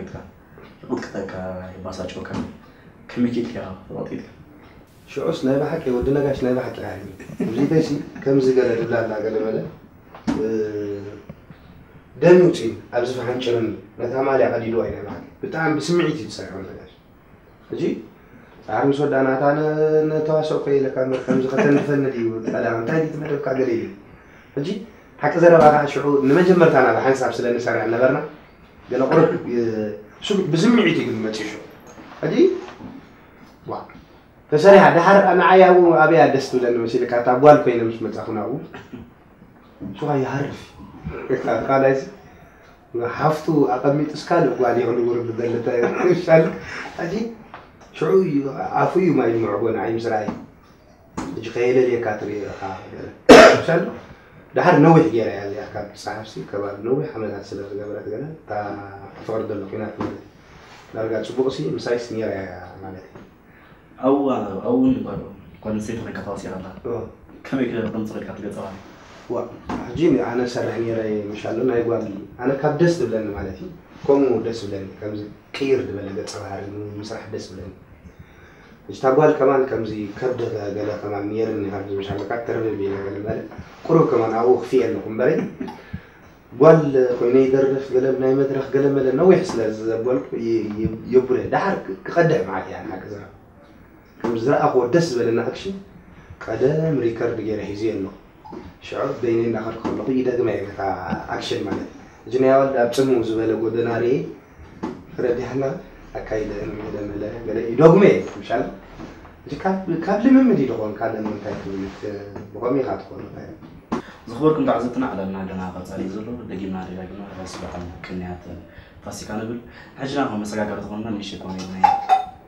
ይቕጥቅጠካ፣ ይባሳጨወካ። ከመይ ጌርካ ተቐጥቂጥካ? ሽዑስ ናይ ብሓቂ ወዲ ነጋሽ ናይ ብሓቂ ኣያ። እዚ ተሲ ከምዚ ገለ ትብላ ኣላ ገለ መለ፣ እ፣ ደም ይውፅእ ኣብዚ ፈሓንጭርን ነታ ማልያ ቀዲድዋ እዩ ናይ ብሓቂ። ብጣዕሚ ብስምዒት እዩ ዝሰርሕ ወዲ ነጋሽ። ሕጂ ጻዕሪ ምስ ወዳእና እታ ነ-፣ ነተዋስኦ እኮ ኢለካ እምበር ከምዚ ከተንድፈኒ ድዩ ቀዳም እንታይ ድዩ እቲ መደብካ ገለ ኢሉ። ሕጂ ሓቂ ዘረባ ከዓ ሽዑ ንመጀመርታና ብሓንሳብ ስለ ንሰርሕ ነበርና ገለ ቁሩብ፣ እ፣ ብስምዒት እዩ ግን መፂኡ ሽዑ። ሕጂ ዋ፣ ተሰሪሓ ደሓር ንዓይ ኣብኡ ኣብያ ደስ ትብለኒ መሲልካ እታ ጓል ኮይነ ምስ መፃኹ ናብኡ ሽኻ ይሃርፍ። ካልኣይሲ ሓፍቱ ኣቐሚጥስ ካልእ ጓል ይኽልውር ብደለታ ይሻል። ሕጂ ሽዑ እዩ ኣፉ እዩ ማይ ዝምዕጎ ንዓይ ምስ ረኣየ። ሕጂ ከየለልየካ ትርኢ ኢኻ ገለ። ምሻል ደሓር ነዊሕ ገይራ እያ እዚኣ ካብ ጸሓፍሲ ከባቢ ነዊሕ ዓመታት ስለ ዝገበረት ገለ እታ ፍቕሪ ዘሎ ኲናት ማለት እዩ። ዳርጋ ጽቡቕሲ ምሳይስ ነይራ እያ ማለት እዩ። ኣብኡ ኣብኡ እውን ጓል ጓል ኣንስተይቲ ኮይንካ ተዋሲእካ ኣለኻ። እዎ። ከመይ ከ ተምጽእ ኢልካ ትገልጻ ባህሪ? ዋ፣ ሕጂ ኣነ ሰርሕ ነይረ ምሻሎ ናይ ጓል ኣነ ካብ ደስ ዝብለኒ ማለት እዩ። ከምኡ ደስ ዝብለኒ ከምዚ ቅይር ዝበለ ገጸ ባህሪ ምስራሕ ደስ ዝብለኒ። እታ ጓል ከማን ከምዚ ከብዲ ገለ ከማን ነይርኒ ካብ ዝምሻለካ ተርብብ ኢለ ገለ መለ ቁሩብ ከማን ኣብኡ ክፍየ ኣለኹ እምበረይ ጓል ኮይነ ይደርፍ ገለ ናይ መድረኽ ገለ መለ ነዊሕ ስለ ዘበልኩ ይ- ይ- የቡረ ደሓር ክቐድሕ መዓት እያ ንሓቂ ዝረኣ ከም ዝረኣኽዎ ደስ ዝበለና ኣክሽን ቀደም ሪከርድ ገይረ ሒዝዮ ኣለኹ። ሽዑ በይነይ እንዳኸድኩ ከለኹ ይደግመ እየ ነታ ኣክሽን ማለት እዩ። እዚ ናይ ኣዋልድ ኣብ ጽምው ዝበለ ጎደና ርእየ ተረዲሓና ኣካይደ ገለ መለ ገለ ይደግመ እየ ምሻል እቲ ካብ ካብ ልምምድ እዩ ዝኾን ካልእ ምንታይ ክብል ብኸመይ ኢኻ ትኾኑ እንታይ ዝኽበርኩም ተዓዘብትና ዕላልና ገና ቀጻሊ እዩ ዘሎ። ደጊምና ደጋጊምና ርሑስ በዓል ቅንያት ፋሲካ ንብል። ሕጂ ናብ መሰጋገሪ ዝኾንና ንእሽተይ ኮሜዲ ናይ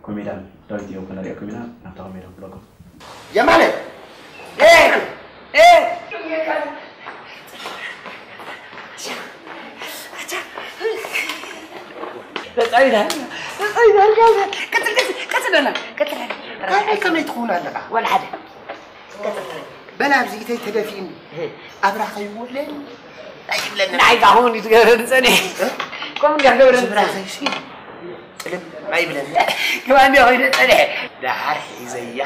ኮሜድያን ዳዊት እዮብ ከነርእየኩም ኢና። ናብታ ኮሜዲ ክብለኩም። የማነ! ኤ! ኤ! ተጻዊታ ተጻዊታ ቀጽል ቀጽል ቀጽል በላ ቀጽል ኣይ ከመይ ትኸውን ኣለኻ? ወላ ሓደ ቀጽል በላ ኣብዚ ኢተይ ተደፊእኒ ኣብራኸ ይወለኒ ኣይብለኒ ናይ ጋሁን ይትገብረኒ ጸኒ ከም እንዲያ ገብረኒ ብራኸይሲ ጥልም ኣይብለኒ ክባ እንዲያ ኮይነ ጸኒሐ ደሓር ሒዘያ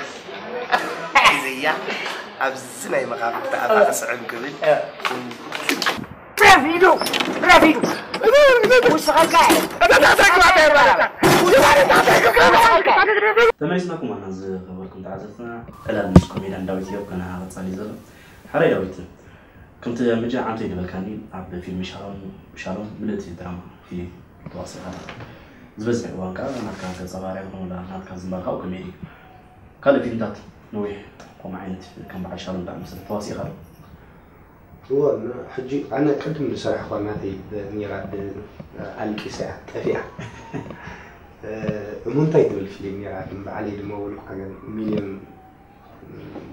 ሒዘያ ኣብዚ ናይ መኻፍቲ ኣፋ ክስዕም ክብል ረፊዱ ረፊዱ ውስኸልካ ተመሊስናኩም ኣና ዝኸበርኩም ተዓዘብትና ዕላል ምስ ኮሜድያን ዳዊት እዮብ ከና ቀጻሊ ዘሎ ሓራይ ዳዊት ከምቲ ኣብ መጀ ዓንተይ ዝበልካኒ ኣብ ፊልም ሻሎም ሻሎም ምልእቲ ድራማ ፊልም ተዋሲኻ ዝበዝሕ እዋን ከዓ ናትካ ገጸ ባህርያ ይኹን ወላ ናትካ ዝምባል ካብኡ ኮሜዲ ካልእ ፊልምታት ነዊሕ ከምኡ ዓይነት ከም በዓል ሻሎም ዝኣመሰለ ተዋሲእኻ ዶ? እወ ሕጂ ኣነ ቅድም ዝሰራሕኳ ናተይ ኒራ ኣልቂሳ እያ ጠፊኣ እሙንታይ ትብል ፊልም ኒራ ግን በዓለይ ድማ ወልኩ ዓገን ሚልዮን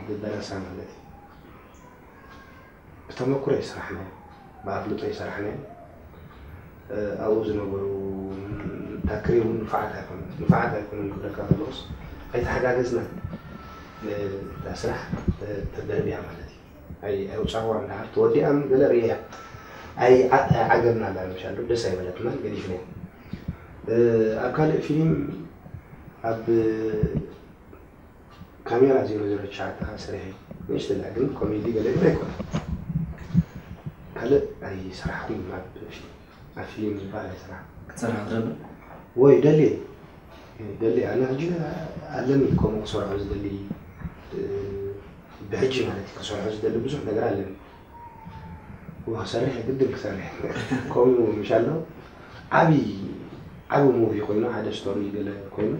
ብበረሳ ማለት እዩ ብተመኩሮ ይስራሕና ብኣፍልጦ ይሰራሕና ኣብኡ ዝነበሩ ታክሪ እውን ንፋዓት ኣይኮነ ንፋዓት ኣይኮነ ክብለካ ዘለኩስ ኣይተሓጋገዝና እታ ስራሕ ተደርብያ ማለት እዩ ኣይውፃዋ እንዳሃር ተወዲኣም ገለ ርእያ ኣይዓገብና ኣላ ንምሻሉ ደስ ኣይበለትና ገዲፍና ኣብ ካልእ ፊልም ኣብ ካሜራ ዜሮ ዜሮ ትሽዓተ ከዓ ሰሪሐ ንእሽተላ ግን ኮሜዲ ገለ ግን ኣይኮነ ካልእ ኣይሰራሕኩም ኣብ ፊልም ኣብ ፊልም ዝበሃል ኣይሰራሕ ክትሰርሕ ትደሊ ወይ ደልየ ደልየ ኣነ ሕጂ ኣለኒ ከምኡ ክሰርሖ ዝደሊ ብሕጂ ማለት እዩ ክሰርሖ ዝደሊ ብዙሕ ነገር ኣለኒ ክሰርሕ ግድን ክሰርሕ ከምኡ ምሻሎ ዓብዪ ዓብዪ ሙቪ ኮይኑ ሓደ ስቶሪ ገለ ኮይኑ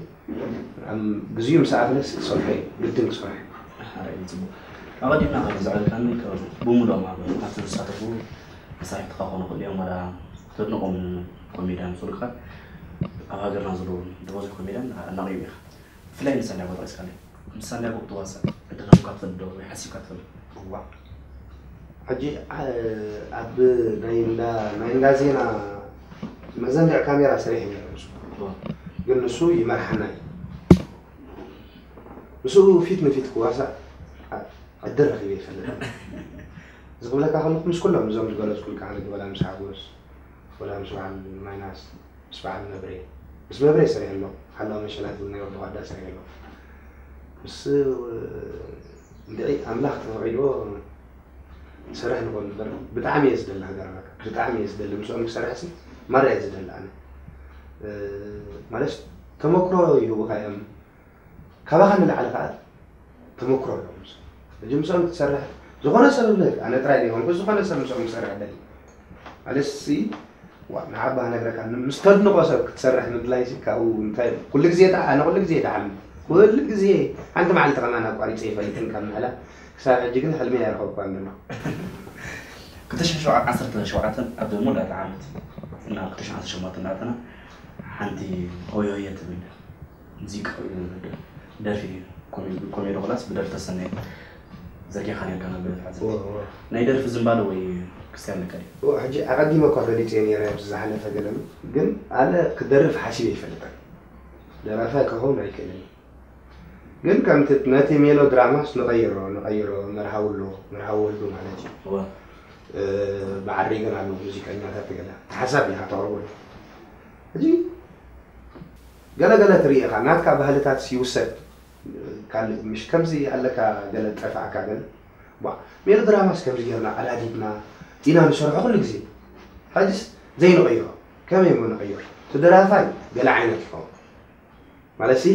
ግዜኡ ምስ ኣኽለስ ክሰርሖ እዩ ግድን ክሰርሖ እዩ ኣቐዲምና ከም ዘዕለልካኒ ብሙሉኦም ኣብ ኣብቲ ዝሳተፉ መሳርሕትኻ ክኾኑ ክእሉ እዮም ወላ ተድንቖም ኮሜድያን ስሩካት ኣብ ሃገርና ዘለዉ ዝበዝሑ ኮሜድያን ኣድናቒኡ ኢኻ ብፍላይ ንሳንዲያጎ ጠቒስካለይ ንሳንዲያጎ ክትዋሳእ ተደረምካ ትፈልጥ ዶ ወይ ሓሲብካ ትፈልጥ እዋ ሕጂ ኣብ ናይ እንዳ ናይ እንዳ ዜና መዘንግዕ ካሜራ ሰሪሐ ነይረ ምስኡ ግን ንሱ ይመርሓና እዩ ምስኡ ፊት ንፊት ክዋሳእ ዕድል ረኺበ ይፈልጥ እዚ ክብለካ ከለኩ ምስ ኩሎም እዞም ዝገለፅኩልካ ዓመት ወላ ምስ ሓጎስ ወላ ምስ በዓል ማይናስ ምስ በዓል መብሬ፣ ምስ መብሬ ሰሪሐ ኣሎ። ሓላው መሸላት ዝብል ናይ ወዲ ኳዳ ሰሪሐ ኣሎ። ምስ እንድዒ ኣምላኽ ተፈቒድዎ ሰራሕ ንኾን ነበር። ብጣዕሚ እየ ዝደሊ ሃገር ኣሜሪካ፣ ብጣዕሚ እየ ዝደሊ። ምስኦም ክሰርሕሲ ማራ እየ ዝደሊ ኣነ። ማለት ተመክሮ ይህቡኻ እዮም። ካባኻ ንላዕሊ ከዓ ተመክሮ ኣለዎም። ሕጂ ምስኦም ክትሰርሕ ዝኾነ ሰብ፣ ኣነ ጥራይ ዘይኮንኩ፣ ዝኾነ ሰብ ምስኦም ክሰርሕ ደሊ። ማለት ሲ ንዓባ ነግረካ፣ ምስ ተድንቆ ሰብ ክትሰርሕ ምድላይ ሲ ካብኡ እንታይ እዩ? ኩሉ ግዜ ደኣ ኣነ ኩሉ ግዜ ደሓን ኩሉ ግዜ ሓንቲ መዓልቲ ከማን ኣቋሪፀ ይፈልጥን ካብ ምሕላ ክሳብ ሕጂ ግን ሕልሚ ኣይረኸብኳን ድማ። ክልተ ሽሕን ዓሰርተ ሸውዓተን ኣብ ሙሉእ ዓመት እና ክልተ ሽሕን ዓሰርተ ሸሞንተን እናኣተና ሓንቲ ሆዮየ ትብል ሙዚቃ ደርፊ ኮሜዲ ኮላስ ብደርፊ ተሰነየ ዘርጊኻ ነርካ ናብ ገለ ተዓዘብቲ ናይ ደርፊ ዝንባለ ወይ ክስታይ ኣለካ ድዩ? ሕጂ ኣቐዲመ እኳ ፈሊጠ ነይረ ኣብዚ ዝሓለፈ ገለም ግን ኣነ ክደርፍ ሓሲበ ይፈልጠን ደራፋይ ክኸውን ኣይክእልን ግን ከምቲ ነቲ ሜሎ ድራማስ ንቐይሮ ንቐይሮ መርሃዊ ኣሎ መርሃዊ ወልዱ ማለት እዩ እወ በዓል ሬገን ኣለዉ ሙዚቀኛታት ገለ ሓሳብ ኢኻ ተቕርበሉ ሕጂ ገለ ገለ ትርኢ ኢኻ ናትካ ባህልታት ይውሰድ ካልእ ምሽ ከምዚ ኣለካ ገለ ጠፋእካ ገለ ባ ሜሎ ድራማስ ከምዚ ጌርና ኣዳዲብና ኢና ንሰርሖ ኩሉ ግዜ ሕጅስ ዘይንቐይሮ ከመይ እሞ ንቐይሮ እቲ ደራፋይ ገለ ዓይነት ይኸውን ማለት ሲ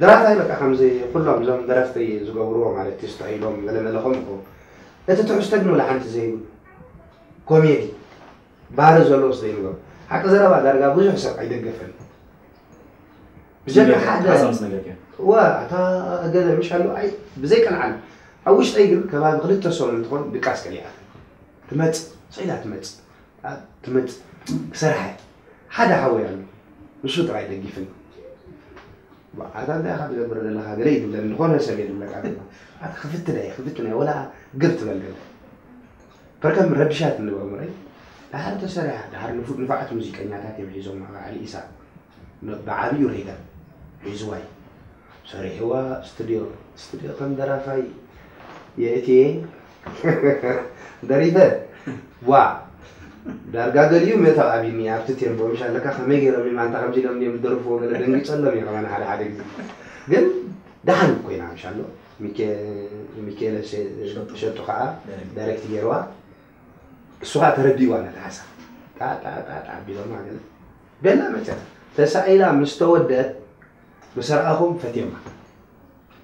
ደራፋይ በቃ ከምዚ ኩሎም እዞም ደረፍቲ ዝገብርዎ ማለት እዩ ስተሂሎም ገለ መለ ከምኡ ይኸውን እቲ ትሕዝቶ ግን ወላ ሓንቲ ዘይብሉ ኮሜዲ ባህሪ ዘለዎ ስለ ይንገሩ ሓቂ ዘረባ ዳርጋ ብዙሕ ሰብ ኣይደገፈን ብጀካ ሓደ ሓሳብ ምስ ነገርካ እዋ ኣታ ገለ ምሽ ኣሎ ኣይ ብዘይ ቀልዓል ኣብ ውሽጠይ ግን ከባቢ ክልተ ሰሙን እንትኾን ድቃስ ከሊኣ ትመጽእ ስኢላ ትመጽእ ትመጽእ ክሰርሐ ሓደ ሓወይ ኣሎ ንሱ ጥራይ ደጊፍኒ ኣታ እንታይ ኢኻ ትገብር ዘለኻ ገለ እዩ ዝብለኒ ዝኾነ ሰብ የድብለካ ዘሎ ኣታ ክፍትን እየ ክፍትን እየ ወላ ግብ ትበል ገለ በርከም ረብሻት እንበምረይ ድሓር ተሰሪሓ ድሓር ንፉ- ንፉዓት ሙዚቀኛታት እዮም ሒዞም ኣብ ዓሊ ኢሳ ን- ብዓብዩ ሬጋ ሒዝዋ እዩ ሰሪሕዋ ስቱድዮ ስቱድዮ ከም ደራፋይ የእትየ ደሪፈ ዋ ዳርጋ ገሊኡ ምእታው ኣቢኒ ኣብቲ ቴምቦ ምሽ ኣለካ ከመይ ገይሮም እዮም ኣንታ ከምዚ ኢሎም እዮም ዝደርፍዎ ገለ ደንጊፀሎም እየ ከማን ሓደ ሓደ ግዜ ግን ደሓን ኮይና ምሽ ኣሎ ሚኬ- ሚኬለ ሸ- ሸጡ ከዓ ዳይሬክት ገይርዋ እሱ ከዓ ተረዲእዋ ነቲ ሓሳብ ጣጣጣጣ ኣቢሎማ ገለ ገላ መጨረሻ ተሳኢላ ምስ ተወደት ምስ ረኣኹም ፈትዮማ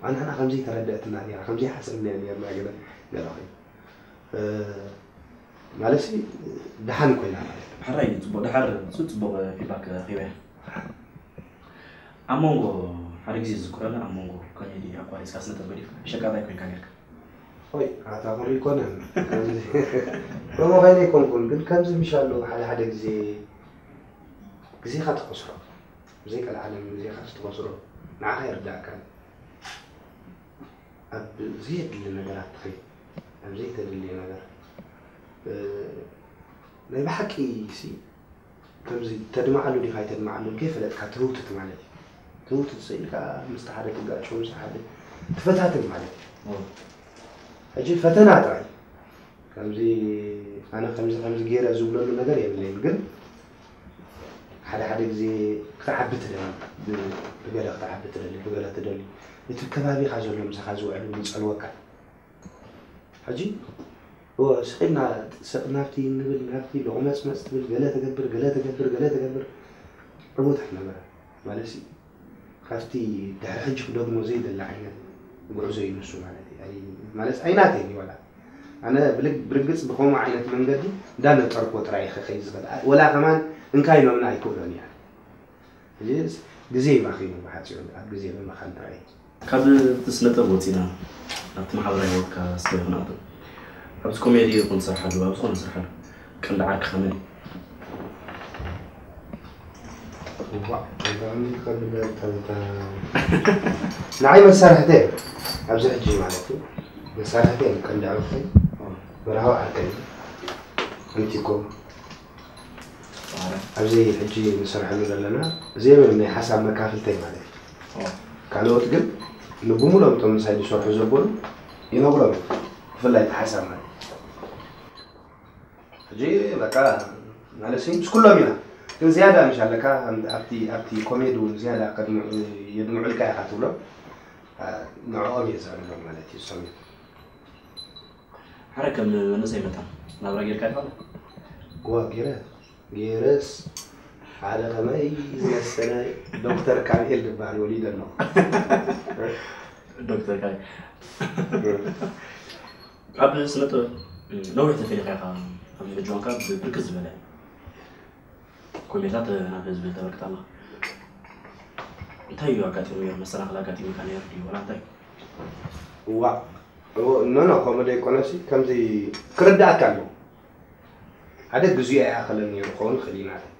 ኣንሕና ከምዚ ተረደእትና ነራ ከምዚ ሓሰብና ነርና ገለ ገለ ኮይኑ ማለትሲ ደሓን ኮይና ማለት እዩ። ሕራይ እዩ ጽቡቅ ድሓር እሱ ጽቡቅ ፊድባክ ረኺበ እየ። ኣብ መንጎ ሓደ ግዜ ዝዝክረኒ ኣብ መንጎ ኮሜዲ ኣቋሪጽካ ስነ ጥበብ ገዲፍካ ሸቃጣይ ኮይንካ ነርካ። ሆይ ኣታ ኩሉ ይኮነን ከምዚ ከምኡ ኮይነ ኣይኮንኩን ግን ከምዚ ምሽ ኣለዉ ሓደ ሓደ ግዜ ግዜኻ ትኸስሮ ብዘይ ቀልዓለም ግዜኻ ትኸስሮ ንዓኻ ይርዳእካ ኣብ ዘየድሊ ነገራት ትኸይድ ኣብ ዘይተደልየ ነገር ናይ ብሓቂ ሲ ከምዚ ተድምዓሉ ዲኻ ኣይተድምዓሉን ከይፈለጥካ ትህውትት ማለት እዩ ትህውትት ስኢልካ ምስቲ ሓደ ትጋጭ ምስ ሓደ ትፈታትን ማለት እዩ ሕጂ ፈተና ጥራይ ከምዚ ኣነ ከምዚ ከምዚ ገይረ ዝብለሉ ነገር የብለይን ግን ሓደ ሓደ ግዜ ክትዓቢ ትደሊ ብገለ ክትዓቢ ትደሊ ብገለ ትደሊ እቲ ከባቢኻ ዘሎ ምሳኻ ዝውዕል እውን ይፀልወካ ሕጂ እወ ስቕ ኢልና ስቕ ናብቲ ንብል ናብቲ ሎቕመፅመፅ ትብል ገለ ትገብር ገለ ትገብር ገለ ትገብር ዕውታት ነበረ ማለት ካብቲ ድሕሪ ሕጂ ክደግሞ ዘይደሊ ዓይነት ጉዕዞ እዩ ንሱ ማለት እዩ። ኣይ- ማለት ኣይናተይን እዩ ዋላ ኣነ ብልግ- ብርግፅ ብከምኡ ዓይነት መንገዲ እንዳነጠርኮ ጥራይ እየ ክኸይድ ዝኽእል ኣ- ወላ ከማን እንካ ኢሎምና ኣይክእሎን እያ። ሕጂ ግዜ ይባኺኑ ብሓፂሩ ኣብ ግዜ ምምኻን ጥራይ እዩ። ካብ እቲ ስነ ጥበብ ወፂና ናብቲ ማሕበራዊ ህይወትካ እስከ ክንኣቱ ኣብዚ ኮሜዲ ይኹን ትሰርሓሉ ኣብ ዝኾነ ትሰርሓሉ ቀንዲ ዓርክኻ መን እዩ? ንዓይ መሳርሕተይ እዮም ኣብዚ ሕጂ ማለት እዩ መሳርሕተይ እዮም ቀንዲ ዕርክተይ መርሃዊ ዓርከይ እዩ ኣንቲኮ ኣብዚ ሕጂ ንሰርሐሉ ዘለና እዚኦም እዮም ናይ ሓሳብ መካፍልተይ ማለት እዩ ካልኦት ግን ንብሙሎም እቶም ምሳይ ዝሰርሑ ዘበሉ ይነግሮም እዮም ብፍላይ እቲ ሓሳብ ማለት እዩ ሕጂ በቃ ማለት እዩ ምስ ኩሎም ኢና ግን ዝያዳ ምሽ ኣለካ ኣብቲ ኣብቲ ኮሜዲ እውን ዝያዳ ከድምዑ የድምዑልካ ኢኻ ትብሎም። ንዕኦም እየ ዘዕልሎም ማለት እዩ። ሰሚ ሕረ ከም መንእሰይ መጠን ናብራ ጌርካ ዲኻ? ዋ ገይረ ገይረስ ሓደ ከመይ ዝመሰለ ዶክተር ካሚኤል ዝበሃል ወሊደ ኣለኹ። ዶክተር ካይ ኣብ ስነ ጥበብ ነዊሕ ተፈሊኻ ኢኻ። ኣብዚ ሕጂ እዋን ከኣ ብርክት ዝበለ ኮሜድታት ናብ ህዝቢ ተበርክት ኣለኻ። እንታይ እዩ ኣጋጢሙ ነይሩ? መሰናኽል ኣጋጢሙካ ነይሩ ድዩ ወላ እንታይ? እዋ እዎ ኖ ኖ ከምኡ ዘይኮነሲ ከምዚ ክርዳእካ ኣለዎ። ሓደ ግዜኡ ኣይኣኸለን ነይሩ ክኸውን ይኽእል እዩ ናተይ።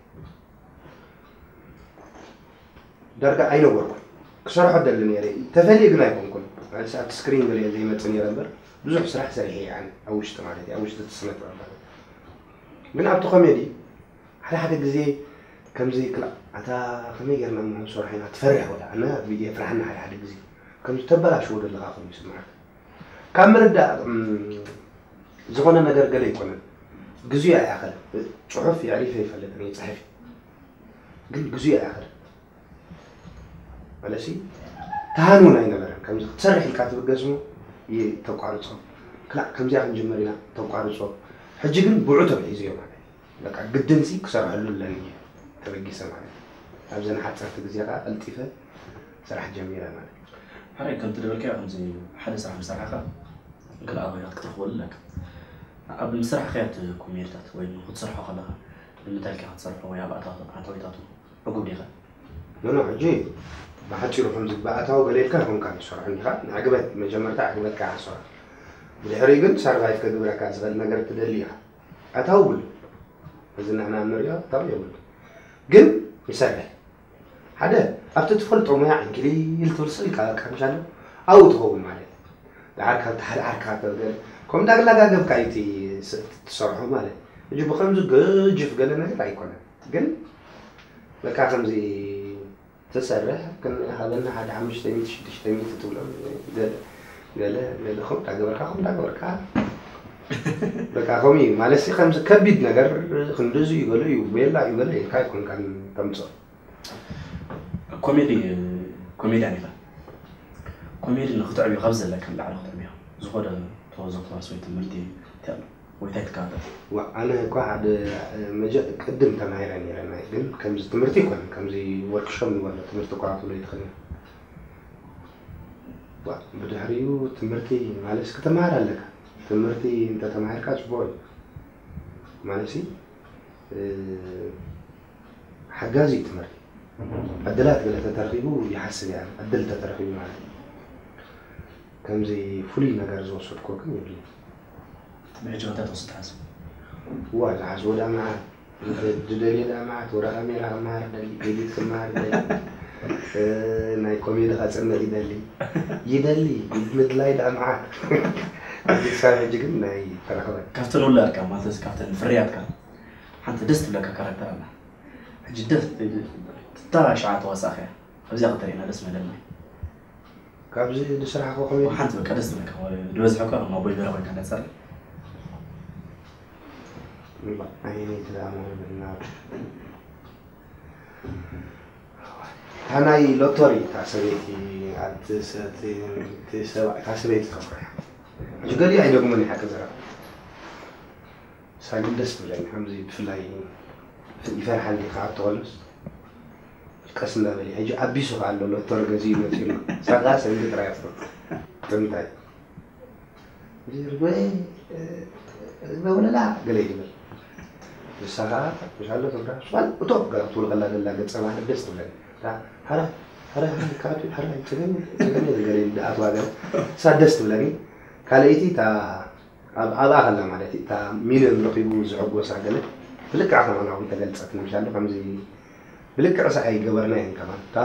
ዳርጋ ኣይነበርኩን ክሰርሖ ደሊ ነይረ። ተፈልየ ግን ኣይኮንኩን ማለት ኣብቲ ስክሪን ገለ ዘይመጽእ ነይረ እምበር ብዙሕ ስራሕ ሰሪሐ እየ ኣነ ኣብ ውሽጢ ማለት እዩ ኣብ ውሽጢ እቲ ስነ ጥበብ ማለት ግን ኣብቲ ኮሜዲ ሓደ ሓደ ግዜ ከምዚ ክላ ኣታ ከመይ ጌርና እሞ ክንሰርሖ ኢና ትፈርሕ ወላ ኣነ ኣብ ሚድያ ፍርሓና ሓደ ሓደ ግዜ ከምዚ ተበላሽዎ ዘለኻ ኮይኑ ይስምዓካ ካብ ምርዳእ ዝኾነ ነገር ገለ ኣይኮነን ግዜኡ ኣይኣኸለን ጽሑፍ የዕሪፈ ይፈልጥ እየ ይጽሕፍ እየ ግን ግዜኡ ኣይኣኸለን ማለትሲ ተሃንውን ኣይነበረን ከምዚ ክትሰርሕ ኢልካ ትብገስ እሞ ተቋርጾ ክላእ ከምዚኣ ክንጅምር ኢና ተቋርጾ ሕጂ ግን ብዑ ተባሂዘዮ ማለት በቃ ግድንሲ ክሰርሐሉ ኣለኒ እየ ተበጊሰ ማለት ኣብዘን ሓፀርቲ ግዜ ከዓ ቀልጢፈ ስራሕ ጀሚረ ማለት ሕራይ ከምቲ ዝበልካዮ ከምዚ ሓደ ስራሕ ምስ ሰራሕካ ገለ ኣባይታት ክትረኽበሉ ኣለካ ኣብ ምስራሕ ከያት ኮሜድታት ወይ ክትሰርሖ ከለካ ንምንታይ ኢልካ ክትሰርሖ ወይ ኣብ ኣታዊታቱ ዕጉብ ዲኻ ኖኖ ሕጂ ብሓፂሩ ከምዚ ብኣታዊ ገለ ኢልካ ይኮንካ ትሰርሖ እንዲኻ ንዕግበት መጀመርታ ዕግበትካ ሓሰራ ብድሕሪ ግን ሳርቫይቭ ከግብረካ ዝኽእል ነገር ትደሊ ኢኻ ኣታዊ ብሉ እዚ ንሕና እንሪኦ ኣታዊ የብሉ ግን ይሰርሕ ሓደ ኣብቲ ትፈልጦ ሙያ ዕንኪሊል ትብል ስልካ ቀምሻሎ ኣብኡ ትኸውን ማለት እዩ። ደሓር ካብቲ ሓደ ዓርካ ተበገለ ከም እንዳግላጋገብካ እዩ እቲ ስ- ትሰርሖ ማለት እዩ። ሕጂ ብከምዚ ገጅፍ ገለ ነገር ኣይኮነን ግን በቃ ከምዚ ትሰርሕ ግን ሃበና ሓደ ሓሙሽተ ሚእቲ ሽዱሽተ ሚእቲ ትብሎም ገለ ገለ ገለ ከም እንዳገበርካ ከም እንዳገበርካ በቃ ከምኡ እዩ ማለት ሲ ከምዚ ከቢድ ነገር ክንድዚ እዩ ገለ እዩ ቤላ እዩ ገለ ኢልካ ኣይኮንካን ተምፅኦ ኮሜዲ ኮሜድያን ኢኻ ኮሜዲ ንክትዕብዮ ካብ ዘለካ ንላዕሊ ክትዕብዮ ዝኮደ ተዘክሮስ ወይ ትምህርቲ እንታይ ኣሎ ወይ እንታይ ትከታተል ዋ ኣነ እኳ ሓደ መጀ ቅድም ተማሂረ ነይረ ናይ ግን ከምዚ ትምህርቲ ይኮነ ከምዚ ወርክሾፕ ንበሎ ትምህርቲ እኳ ክትብሎ ይትኽእል ዋ ብድሕሪኡ ትምህርቲ ማለት ክትመሃር ኣለካ ትምህርቲ እንተተማሂርካ ፅቡቅ እዩ ማለት ሓጋዚ እዩ ትምህርቲ ዕድላት ገለ ተተረኺቡ ይሓስብ እያ ዕድል ተተረኺቡ ማለት እዩ ከምዚ ፍሉይ ነገር ዝወሰድኮ ግን የብለይ ሕጂ እንታይ ትወስድ ትሓስብ እዋ ዝሓስቦ ዳ መዓት ዝደልዮ ዳ መዓት ወረ ካሜራ ክመሃር ደሊ ኤዲት ክመሃር ደሊ ናይ ኮሜዲ ከፅንዕ ይደሊ ይደሊ ምድላይ ዳ መዓት ክሳብ ሕጂ ግን ናይ ተረኽበ ካብተን ውላድካ ማለትስ ካብተን ፍርያትካ ሓንቲ ደስ ትብለካ ካራክተር ኣላ ሕጂ ደስ እታ ሸዓ ተዋሳእካ እያ ኣብዚኣ ክተርእና ደስ መለና ካብዚ ዝስራሕኮ ከመይ ሓንቲ በቃ ደስ ትብለካ ዝበዝሐ እኳ ከም ኣቦይ በረ ኮይንካ እንዳትሰርሕ ኣየነይቲ ደኣ መሆን ብልና እታ ናይ ሎቶሪ እታ ሰበይቲ እታ ሰበይቲ ተፍርሕ ሕጂ ገሊኡ ኣይደግሞን እዩ ሓቂ ዘረባ ሳግም ደስ ትብለኒ ከምዚ ብፍላይ ይፈርሓል ዲኻ ኣብ ተኸሉስ ቀስ እንዳበለ ሕጂ ኣቢሱ ከ ኣሎ ሎቶር ገዚኡ መፂኡ ኣሎ ሳጋ ሰንዲ ጥራይ ኣፍሮ ብምንታይ ርጎይ መውለላ ገለ ይብል ንሳ ከዓ ምሻሎ ትብራ ሷል እቶ ገላ ክትብል ከላ ዘላ ገፀ ባህሪ ደስ ትብለኒ ሓራ ሓራ ሓራ ካቱ ሓራ ፀገም ፀገም ገለ ኣትዋ ገለ እሳ ደስ ትብለኒ ካልኣይቲ እታ ኣብ ኣብኣ ከላ ማለት እዩ እታ ሚልዮን ረኺቡ ዝሕጎሳ ገለ ብልክዕ ከማን ኣብኡ ተገልጸት ንምሻሉ ከምዚ ብልክዕ ሰሓይ ገበርና እየን ከማን እታ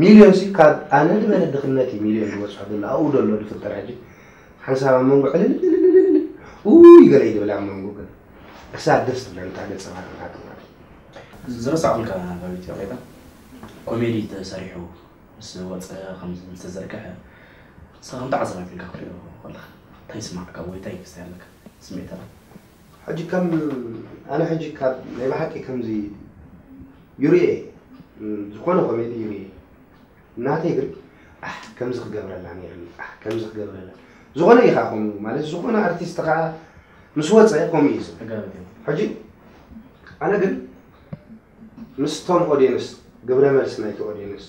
ሚልዮን ሲ ካብ ኣነ ዝበለ ድኽነት እዩ ሚልዮን ዝበፅሖ ዘሎ ኣብኡ ደሎ ዝፍጠር ሕጂ ሓንሳብ ኣብ መንጎ ዕልል ውይ ገለ ይድብል ኣብ መንጎ ግን ክሳብ ደስ ትብለኒ እታ ገፀ ባህሪ ናቱ ማለት እዩ ዝረሳዕኩልካ ዳዊት ይቕሬታ ኮሜዲ ተሰሪሑ ምስ ወፀ ከም ዝተዘርግሐ ንስኻ ከም ተዓዛቢ ኮይንካ ክትሪኦ ከለኻ እንታይ ይስማዓካ ወይ እንታይ ክስታይ ኣለካ ስምዒት ኣለ ሕጂ ከም ኣነ ሕጂ ካብ ናይ ብሓቂ ከምዚ ይርኤ፣ እም፣ ዝኾነ ኮሜዲ ይርኤ። እናተይ ግን፣ ኣሕ፣ ከምዚ ክገብረላ ነይርኒ፣ ኣሕ፣ ከምዚ ክገብረላ። ዝኾነ ኢኻ ከምኡ፣ ማለት ዝኾነ ኣርቲስት ኸዓ ምስ ወጸ ከምኡ እዩ ዝብል። ሕጂ ኣነ ግን ምስቶም ኦድየንስ፣ ግብረ መልሲ ናይቲ ኦድየንስ፣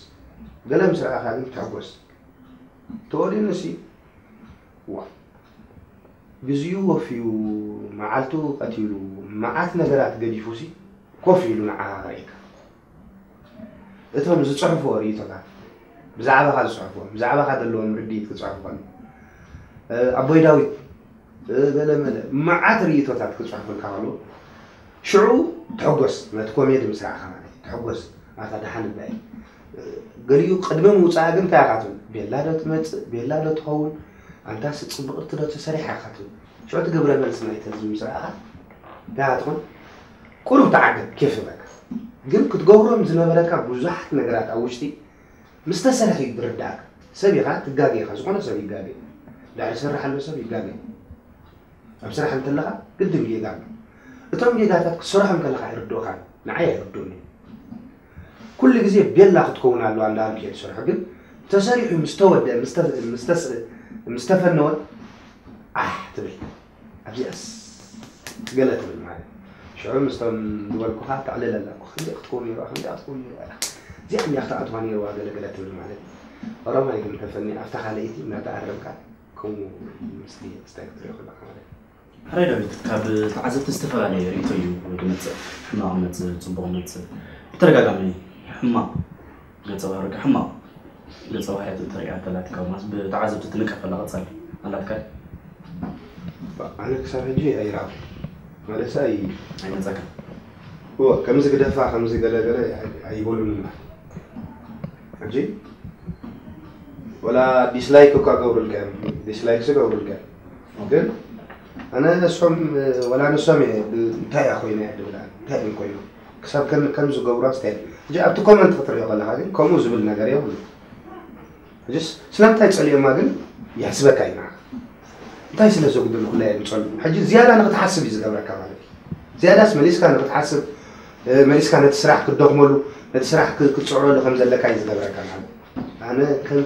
ገለ ምስ ረኣኻ ግን ትሕጎስ። እቲ ኦድየንስ እዩ፣ ዋ፣ ግዜኡ ወፍዩ፣ መዓልቱ ቀቲሉ፣ መዓት ነገራት ገዲፉ ሲ ኮፍ ኢሉ ንዓኻ ክርእየካ። እቶም ዝጽሕፍዎ ርእይቶታት፣ ብዛዕባኻ ዝጽሕፍዎ፣ ብዛዕባኻ ዘለዎም ርድኢት ክጽሕፉ ከለዉ፣ እ፣ ኣቦይ ዳዊት፣ እ፣ ገለ መለ፣ መዓት ርእይቶታት ክጽሕፉልካ ከለዉ፣ ሽዑ ትሕጎስ፣ ነቲ ኮሜዲ ምስ ረኣኻ ማለት እዩ፣ ትሕጎስ፣ ኣታ ደሓን እባ እዩ። እ፣ ገሊኡ ቅድሚ ምውጻኣ ግን እንታይ ኢኻ ትብል? ቤላ ዶ ትመጽእ? ቤላ ዶ ትኸውን? ኣንታስ ጽብቕቲ ዶ ተሰሪሓ ኢኻ ትብል? ሽዑ እቲ ግብረ መልሲ ናይቲ ህዝቢ ምስ ረኣኻ፣ እንታይ ኢኻ ትኾን? ቁሩብ ተዓገብ፣ ኬፍ ይብለካ። ግን ክትገብሮም ዝነበረካ ብዙሓት ነገራት ኣብ ውሽጢ ምስ ተሰርሐ እዩ ዝርዳእካ። ሰብ ኢኻ፣ ትጋገ ኢኻ፣ ዝኾነ ሰብ ይጋገ። ድሕሪ ዝሰርሕ ኣሎ ሰብ ይጋገ። ኣብ ስራሕ እንተለኻ ግድን ጌጋ ኣሎ። እቶም ጌጋታት ክትሰርሖም ከለኻ ኣይርድኡኻን፣ ንዓይ ኣይርድኡን እዩ። ኩሉ ግዜ ቤላ ክትከውን ኣለዋ እንዳበልኩ እየ ዝሰርሖ፣ ግን ተሰሪሑ ምስ ተወደአ፣ ምስ ተ-፣ ምስ ተስ-፣ ምስ ተፈነወ፣ ኣሕ ትብል። ኣብዚኣስ ገለ ትብል ማለት እዩ። ሽዑ ምስቶም ዝበልኩኻ ተዕልል ኣላ እኮ፣ ከምዚኣ ክትከውን ነይርዋ፣ ከምዚኣ ክትከውን ነይርዋ ኢኻ። እዚኣ እንዲያ ክትኣትዋ ነይርዋ ገለ ገለ ትብል ማለት እዩ። ኦሮማይ ግን ተፈኒ ኣብታ ካልኣይቲ እናተኣረምካ ከምኡ ምስቲ ስታይ ክትሪኦ ከለኻ ማለት እዩ። ሕራይ ዳዊት፣ ካብ ተዓዘብቲ ዝተፈላለየ ርእይቶ እዩ ዝመጽእ። ሕማቕ መጽእ፣ ጽቡቕ መጽእ። ብተደጋጋሚ ሕማቕ ገጸ ባህሪ፣ ሕማቕ ገጸ ባህርያት እተርእያ እንተላትካ፣ ማለት ብተዓዘብቲ ትንቀፍ ኣላ፣ ቀጻሊ ኣላትካ? ኣነ ክሳብ ሕጂ ኣይረኣኹ። ማለት ኣይ-፣ ኣይመጸካ? እወ፣ ከምዚ ግደፋ፣ ከምዚ ገለ ገለ ኣይ-፣ ኣይበሉን። ሕጂ ወላ ዲስላይክ እኳ ገብሩልካ እዮም፣ ዲስላይክ ዝገብሩልካ እዮም። ግን ኣነ ንሶም፣ ወላ ንሶም እየ ብ-፣ እንታይ እያ ኮይና እያ ድብል ኣነ? እንታይ እዮም ኮይኖም? ክሳብ ከም-፣ ከም ዝገብሩ ኣስተያየት። ሕጂ ኣብቲ ኮመንት ክትሪኦ ከለኻ ግን ከምኡ ዝብል ነገር የብሉ። ሕጂስ ስለምንታይ ጸሊኦማ ግን ይሕስበካ እዩ ንዓኻ። እንታይ ስለ ዘጉደሉ ኩላ እዮም ጸልኡ? ሕጂ ዝያዳ ንኽትሓስብ እዩ ዝገብረካ ማለት እዩ። ዝያዳስ መሊስካ ንኽትሓስብ፣ እ፣ መሊስካ ነቲ ስራሕ ክትደኽመሉ፣ ነቲ ስራሕ ክ-፣ ክትጽዕረሉ ከም ዘለካ እዩ ዝገብረካ ማለት እዩ። ኣነ ከም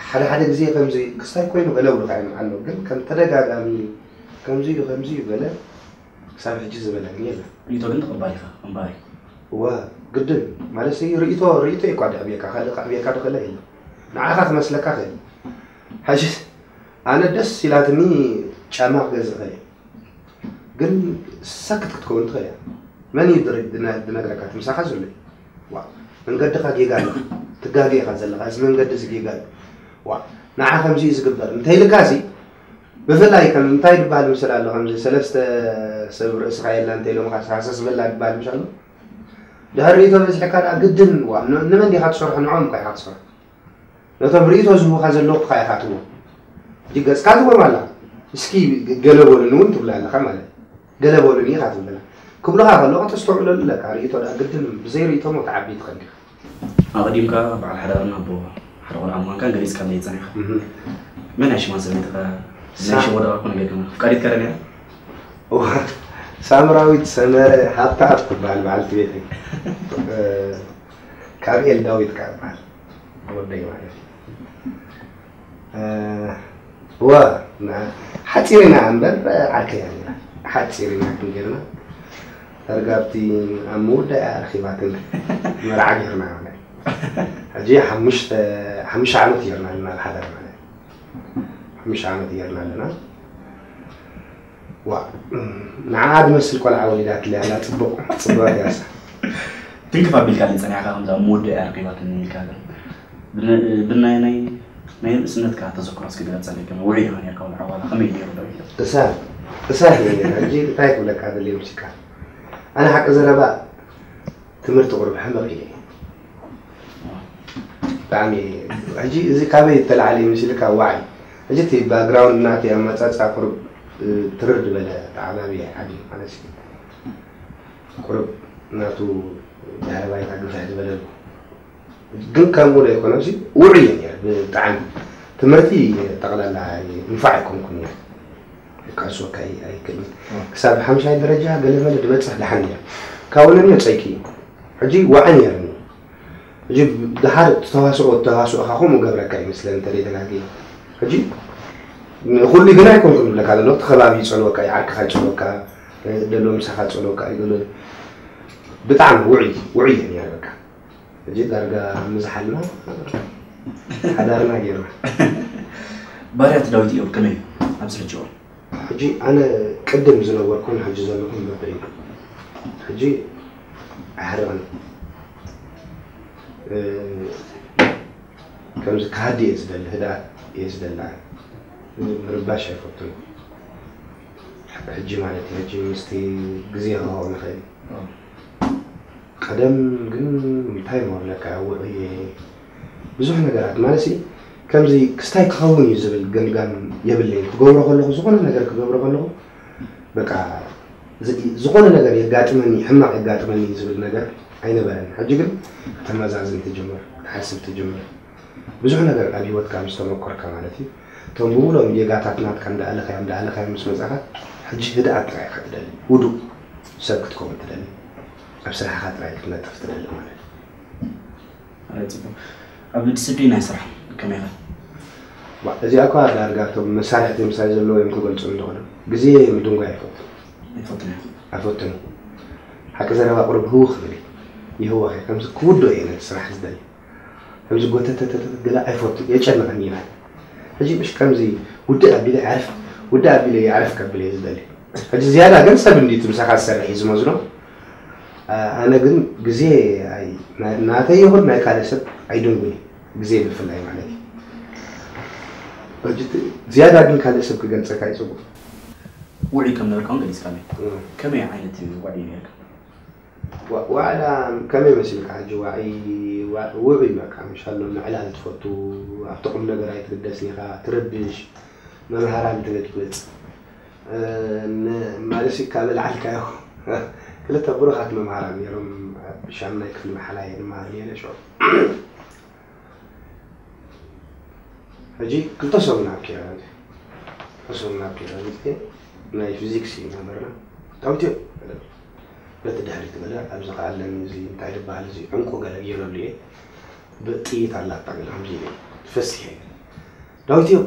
ሓደ ሓደ ግዜ ከምዚ ክስታይ ኮይኑ ገለ እብሉኻ እዮም ኣለዉ፣ ግን ከም ተደጋጋሚ ከምዚ እዩ፣ ከምዚ እዩ ገለ ክሳብ ሕጂ ዝበለኒ የለን። ርእይቶ ግን ተቐባሊ ኢኻ እምበኣር። እወ፣ ግድን። ማለት እዩ፣ ርእይቶ፣ ርእይቶ እዩ እኳ ደዕብየካ፣ ካልእ ከዕብየካ ዶ ክእለ የለን። ንዓኻ ክመስለካ ክእል። ሕጂ ኣነ ደስ ኢላትኒ ጫማ ክገዝእ እኽእል እየ። ግን ሰክት ክትከውን ትኽእል እያ። መን እዩ ድር-፣ ድነ-፣ ድነግረካ? እቲ ምሳኻ ዘሎ እዩ። ዋ፣ መንገድኻ ጌጋ ኣሎ። ትጋገ ኢኻ ዘለኻ። እዚ መንገዲ እዚ ጌጋ እዩ። ዋ፣ ንዓ ከምዚ እዩ ዝግበር። እንተኢልካ እዚ፣ ብፍላይ ከም እንታይ ዝበሃል ምስል ኣሎ፣ ከምዚ ሰለስተ ሰብ ርእስኻ የላ እንተ ኢሎምኻ ሃሰስ በላ ዝበሃል ምሽ ኣሎ። ድሕሪ ርእይቶ በዚሕካ ደኣ ግድን፣ ዋ፣ ን-፣ ንመን ዲኻ ትሰርሖ? ንዕኦም እኳ ኢኻ ትሰርሖ። ነቶም ርእይቶ ዝህቡኻ ዘለዉ እኳ ኢኻ ትብሎም። ሕጂ ገጽካ ትብሎም ኣላ። እስኪ ገለ በሉኒ እውን ትብላ ኣለኻ ማለት እዩ። ገለ በሉኒ ኢኻ ትብለና። ክብሉኻ ከለዉ ከተስተውዕለሉ ኣለካ። ርእይቶ ደኣ ግድን ብዘይ ርእይቶ እሞ ትዓቢ ትኸድ ኢኻ። ኣቐዲምካ በዓል ሓዳርን ኣቦ ሓደ ቆልዓ ምዃንካ ገሊጽካለይ ጸኒሕካ። እህ። መን እያ ሽማ ሰበይትኻ? ናይ ሳ- ሽም ወደቓ እኮ ነጊርካና። ኣፍቃሪትካ ዶ ነይራ? እዋ፣ ሳምራዊት ሰመረ ሃብተኣብ ትበሃል በዓልቲ ቤተይ። እ፣ ካብኤል ዳዊት ከኣ እበሃል። ወደይ ማለት እዩ። እ፣ እወ፣ ና-፣ ሓጺር ኢና እምበር ዓርከይ ኢና። ሓጺር ኢና ክንጌርና። ዳርጋ ኣብቲ ኣብ ምውዳእ እያ ረኺባትን መርዓ ጌርና ማለት እዩ። ሕጂ ሓሙሽተ፣ ሓሙሽተ ዓመት ጌርና ኣለና ብሓዳር ማለት እዩ። ሓሙሽተ ዓመት ጌርና ኣለና። ዋ፣ ንዓኣ ዝመስል ቆልዓ ወሊዳትለይ ኣላ። ጽቡቕ፣ ጽቡቕ እያ እሳ። ትንክፍ ኣቢልካለይ ጸኒሕካ፣ ከምዛ ኣብ መወዳእያ ረኺባትኒ ኢልካ ግን። ብን-፣ ብናይ ናይ፣ ናይ ንእስነትካ ተዘክሮ እስኪ ግለጸለይ። ከመይ ውዑይ ኢኻ ነርካ ወላ ዓዋላ ከመይ ነይሩ ዶ ኢለ። እሳት፣ እሳት እየ ነይረ። ሕጂ እንታይ ክብለካ ደልየ ሙዚቃ? ኣነ ሓቂ ዘረባ ትምህርቲ ቁሩብ ሕመቕ ኢለ እየ። ብጣዕሚ፣ ሕጂ እዚ ካበይ እተላዕለ እዩ መሲልካ? ዋዒ። ሕጂ እቲ ባክግራውንድ ናተይ ኣመጻጽኣ ቁሩብ፣ እ፣ ትርር ዝበለ ተዓባቢ ዓዲ ማለት እዩ። ቁሩብ ናቱ ድሕረ ባይታ ግፍሕ ዝበለ ኣሎ። ግን ከምኡ ዘይኮነ፣ እዚ ውዑይ እዩ ነይሩ ብጣዕሚ። ትምህርቲ ጠቕላላ ንፋዕ ኣይኮንኩን ነይሩ። ክከስወካ ኣይ-፣ ኣይክእልን። ክሳብ ሓምሻይ ደረጃ ገለ መለ ዝበጽሕ ደሓን ነይሩ። ካብኡ ነሚኡ ጸይቂ እዩ። ሕጂ ዋዒ ነይርኒ። ሕጂ ድሓር ተዋስኦ ተዋስኦኻ ከምኡ ገብረካ ይመስለኒ እንተ ተጋግየ። ሕጂ ንኹሉ ግን ኣይኮንኩን ዝብለካ ዘለኹ፣ እቲ ከባቢ ይጸልወካ እዩ፣ ዓርክኻ ይጸልወካ፣ ደሎ ምሳኻ ይጸልወካ እዩ፣ ደሎ ብጣዕሚ ውዑይ ውዑይ እዩ ነይሩ በቃ። ሕጂ ዳርጋ ምዝሓልና ሓዳርና ጌርና። ባርያት ዳዊት እዮም ከመይ ኣብዚ ሕጂ እዋን? ሕጂ ኣነ ቅድም ዝነበርኩን ሕጂ ዘለኹን በበይኑ ሕጂ ኣይሓርቕን። ከምዚ ክሃዲ እየ ዝደሊ፣ ህድኣት እየ ዝደሊ። ምርባሽ ኣይፈቱን። ሕጂ ማለት እዩ፣ ሕጂ ምስቲ ግዜ ክኸውን ይኽእል። ቀደም ግን እንታይ መብለካ ውዑየ ብዙሕ ነገራት ማለት ሲ ከምዚ ክስታይ ክኸውን እዩ ዝብል ገምጋም የብለይን። ክገብሮ ከለኹ ዝኾነ ነገር ክገብሮ ከለኹ በቃ ዝኾነ ነገር የጋጥመኒ ሕማቕ የጋጥመኒ ዝብል ነገር ኣይነበረን። ሕጂ ግን ተመዛዝን ትጅምር፣ ትሓስብ ትጅምር። ብዙሕ ነገር ኣብ ህይወትካ ምስ ተመኮርካ ማለት እዩ። እቶም ብሙሉኦም ጌጋታት ናትካ እንዳኣለኻዮም እንዳኣለኻዮም ምስ መጻኻ ሕጂ ህድኣት ጥራይ ኢኻ ትደሊ። ውዱእ ሰብ ክትከውን ትደሊ። ኣብ ስራሕኻ ጥራይ ክትነጥፍ ትደሊ ማለት እዩ። ኣረ ጽቡቅ። ኣብ ዲስፕሊን ናይ ስራሕ ከመይ ኢኻ? ዋ፣ እዚኣ እኳ ዳርጋ እቶም መሳርሕቲ ምሳይ ዘለዉ እዮም ክገልጹ እንደኾነ ግዜ ምድንጓይ ኣይፈቱን። ኣይፈቱን። ኣይፈቱን። ሓቂ ዘረባ ቁሩብ ህው ክብል ይህወኸ ከምዚ ክውዶ እየ ነቲ ስራሕ ዝደሊ። ከምዚ ጎተተተተት ገለ ኣይፈቱን፣ የጨንቐኒ ኢና። ሕጂ ምሽ ከምዚ ውድእ ኣቢለ ይዓርፍ፣ ውድእ ኣቢለ ይዓርፍ ከብል እየ ዝደሊ። ሕጂ ዝያዳ ግን ሰብ እንዲቱ ምሳኻ ዝሰርሕ እዩ ዝመዝኖ። ኣነ ግን ግዜ ናተይ ይኹን ናይ ካልእ ሰብ ኣይድንጉን እዩ፣ ግዜ ብፍላይ ማለት እዩ። ሕጂ ዝያዳ ግን ካልእ ሰብ ክገልጸካ ይጽቡቕ። ውዑይ ከም ነበርካ እውን ገሊጽካለይ። ከመይ ዓይነት ውዑይ ነርካ? ዋዕላ ከመይ መሲልካ ሕጂ ዋዒ ውዑይ በቃ ምሻሎ ምዕላል ትፈቱ ኣብቲ ቁም ነገር ኣይትግደስን ኢኻ ትርብሽ መምሃራን ትብጥብጥ ማለሲ ካብ ልዓልካዮ ክልተ ብሩኻት መምሃራን ነይሮም ኣብ ሻምናይ ክፍሊ መሓላየ ንመሃር ነይረ ሽዑ ሕጂ ክልተ ሰሙን ኣብ ኬራ ክልተ ሰሙን ኣብ ኬራ ናይ ፊዚክስ እዩ መምህርና ዳዊት እዩ በቲ ድሕሪት በለ ኣብዚ ከኣለኒ እዚ እንታይ ዝበሃል እዚ ዕንቁ ገለ ገይረሉ እየ ብጥይት ኣላታ ገለ ከምዚ ኢለ ፈሲሐ ዳዊት እዩ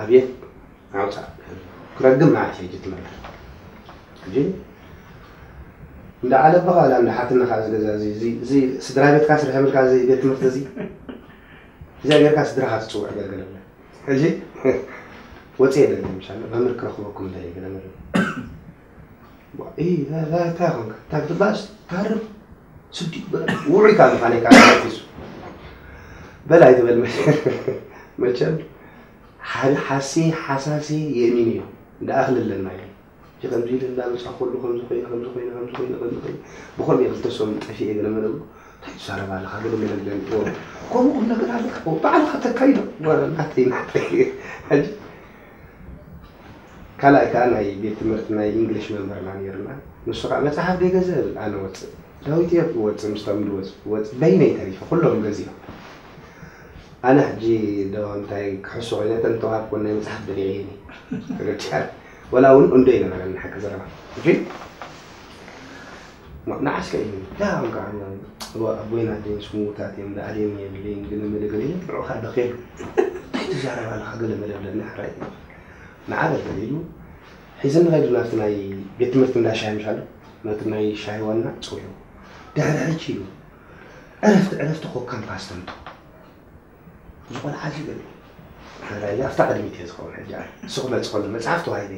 ኣብየ ኣውፃእ ክረግም ማለት እዩ ትምህርቲ ሕጂ እንዳ ዓለበኻ ዋላ እንዳ ሓትነኻ እዚ ገዛ እዚ እዚ ስድራ ቤትካ ስርሐ ምልካ እዚ ቤት ትምህርቲ እዚ እዚኣ ጌርካ ስድራኻ ትፅውዕ ገልገለ ሕጂ ወፅየ ደለ ምሻለ መምህር ክረኽበኩም ደለ ገለ መለ እንታይ ኮንካ እንታይ ክትባስ ታርም ስዲ ውዑይ ካብ ምዃነ ካብ ሱ በላይ ትበል መቸም ሓደ ሓሲ ሓሳሲ የሚን እዩ እንዳኣኽልለና እዩ ከምዚ ኢለ እንዳመፃ ከሉ ከምዚ ኮይኑ ከምዚ ኮይኑ ከምዚ ኮይኑ ከምዚ ኮይኑ ብኸምኡ ክልተ ሰሙን ጠፊኤ ገለ መለ እንታይ ትዛረብ ኣለኻ ገለ መለ ገለ ከምኡ ቁም ነገር ኣለካ ባዕልኻ ተካይዶ ናተይ ናተይ ሕጂ ካልኣይ ከዓ ናይ ቤት ትምህርቲ ናይ እንግሊሽ መምህርና ነይርና ንሱ ከዓ መፅሓፍ ደይገዘ ብል ኣነ ወፅእ ዳዊት እየ ክወፅእ ምስቶም ዝወፅ ወፅ በይነይ ተሪፈ ኩሎም ገዚኦም ኣነ ሕጂ ዶ እንታይ ክሕሱ ኮይነ ተን ተዋሃብኩ ናይ መፅሓፍ በሊዐ እየ ተረዲኣ ወላ እውን እንዶ ይነበረኒ ሓቂ ዘረባ እሺ ንዓስከ እዩ ዳ ኣቦይና ደን ስሙታት እዮም ዳኣልዮም የብለይን ግን ምልግል እዩ ብዑኻ ደኺሉ እንታይ ትዛረብ ኣለኻ ገለ መለብለኒ ሕራይ ንዓ በልበል ኢሉ ሒዝኒ ከይዱ ናብቲ ናይ ቤት ትምህርቲ እንዳ ሻሂ ምሻሉ ነቲ ናይ ሻሂ ዋና ፅውዩ ድሕሪ ሕጂ ኢሉ ዕረፍቲ ዕረፍቲ ኮካን ፓስተምቶ እዚ ቆልዓ እዚ ገለ ሓራይ ኣብታ ቅድሚት እየ ዝኸውን ሕጂ ኣነ እሱ ክመፅእ ከሎ መፅሓፍ ተዋሂበ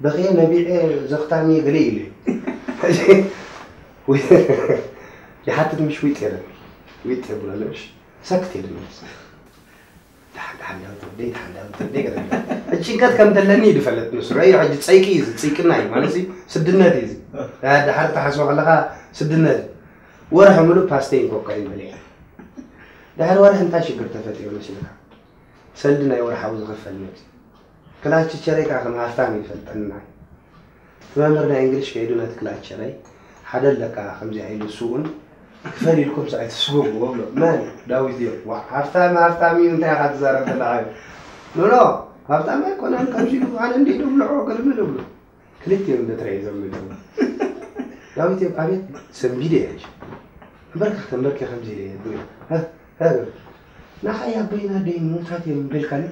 በኽየ ነቢዐ ዘኽታሚ ገለ ኢሉ እዩ ሕጂ ይሓትት ምሽ ዊጥ የለን ዊጥ የብሎ ለምሽ ሰክት የለ መለስ ጭንቀት ከም ተለኒ እዩ ዝፈለጥ ንሱ ረዩ ሕጂ ፀይቂ እዩ ፅይቅና እዩ ማለት ስድነት እዩ ድሓር ተሓስቦ ከለካ ስድነት ወርሒ ሙሉእ ፓስተይን ኮካይን በሊዐ ድሕሪ ወርሒ እንታይ ሽግር ተፈጢሩ መሲልካ ሰልዲ ናይ ወርሓዊ ዝኽፈል መፂ ክላስ ቲቸረይ ከዓ ከም ሃፍታም ይፈልጠና እቲ መምህር ናይ እንግሊሽ ከይዱ ነቲ ክላስ ቲቸረይ ሓደ ኣለካ ከምዚኣ ኢሉ ስኡን ክፈል ኢልኩም ሰ ኣይትስጎግዎ ብሎ መን ዳዊት እዮም ዋ ሃፍታም ሃፍታም እዩ እንታይ ኢኻ ትዛረብ ከለካ ኖ ኖ ሃፍታም ኣይኮነን ከምዚ ኢሉ ኣነ እንዲ ኢሉ ብልዖ ገለመለ ብሎ ክልቲኦም እንደ ተረኣየ ዘምልጦም ዳዊት እዮም ኣቤት ሰንቢደ እየ ሕጂ በርከኽ ተንበርኪ ከምዚ ኢለ እየ፣ ኣቦይ። ሀ? ሀ? ንዓይ ኣቦይን ኣደይን ምዉታት እዮም ደልካኒ?